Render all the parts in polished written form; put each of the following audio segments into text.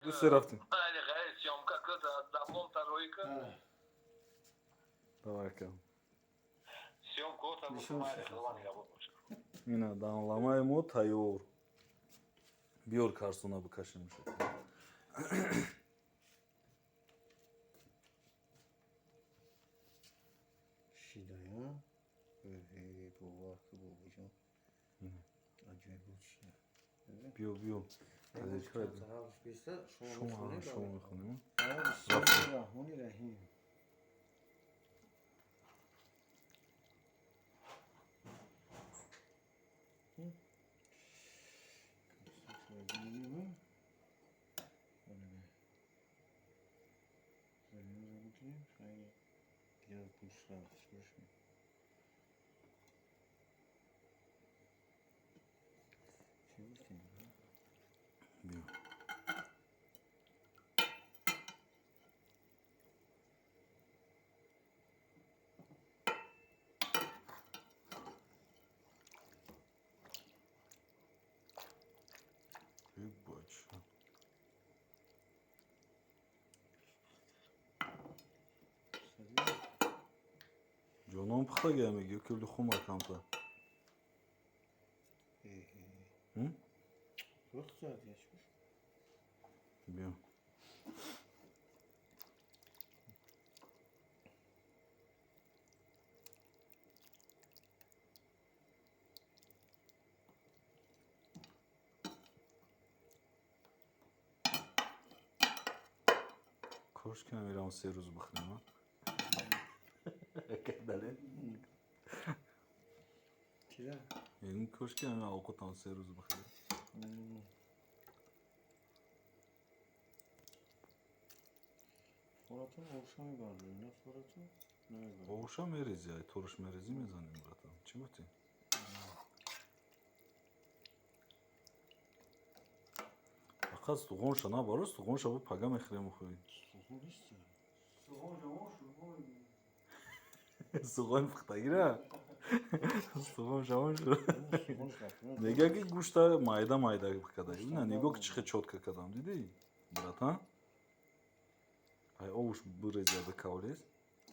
Дусе рафтем. Давай, ка. Ина данламаи мо тайёр. Биёр, карсона бикашем. Шидая. Бовар ки, бобоҷон, аҷоиб буд, шида. Биё, биё. Шумо мехонем. Бисмиллоҳи раҳмони раҳим. Биё. Бача. Ҷонон пухтагия меги, ки хума камтар. Биё. Кош ки намерам 3 рӯз бихӯрем. Кардале? Чира? Мегӯм, кош ки ҳамин овқатам 3 рӯз бихӯрем. Форатон овша мебард, на форатон намебард. Овша мерези, ай турш мерези, мезанем, братан. Чӣ гуфтӣ? Фақат стуғонша набаро, стуғонша бу пага мехӯрем охӯи. Суғон нест. Суғони пухтагира? Суғон шавон шуд. Мега ки гӯшта майда майда када. Ина нигоҳ, ки чӣ хел чётко кардам, дидӣ? Братан? Ай овуш бирезада кавлес.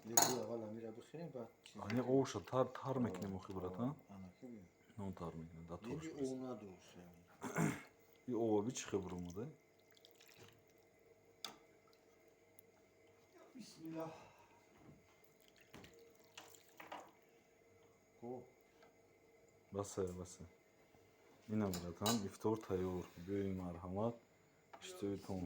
Аввал амира бихӯрем, баъд. Ани овуша тар тар мекунем охи, братан. Нон тар мекунем, да турш. Ов надошт. И оваби чӣ хел буромада? Бисмиллаҳ. Басе, басе. Ина, братан, ифтор тайёр. Биёи, марҳамат. Иштиҳоитон.